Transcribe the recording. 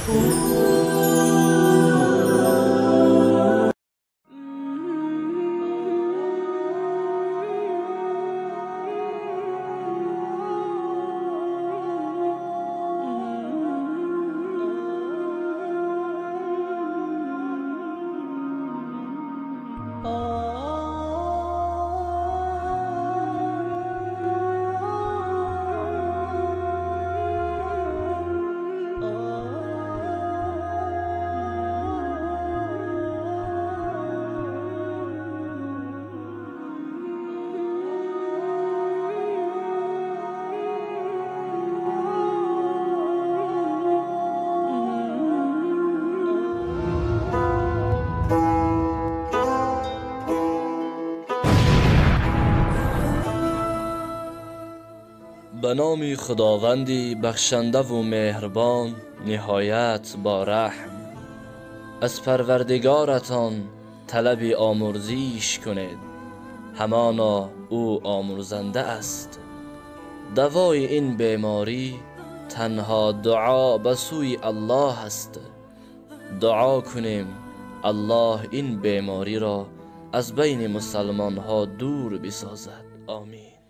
Ба номи Худованди бахшандаву меҳрбон, ниҳоят бо раҳм. Аз Парвардигоратон талаби омурзиш кунед, ҳамоно ӯ омурзанда аст. Давои ин беморӣ танҳо дуо ба сӯи Аллоҳ аст. Дуо кунем Аллоҳ ин бемориро аз байни мусалмонҳо дур бисозад. Омин.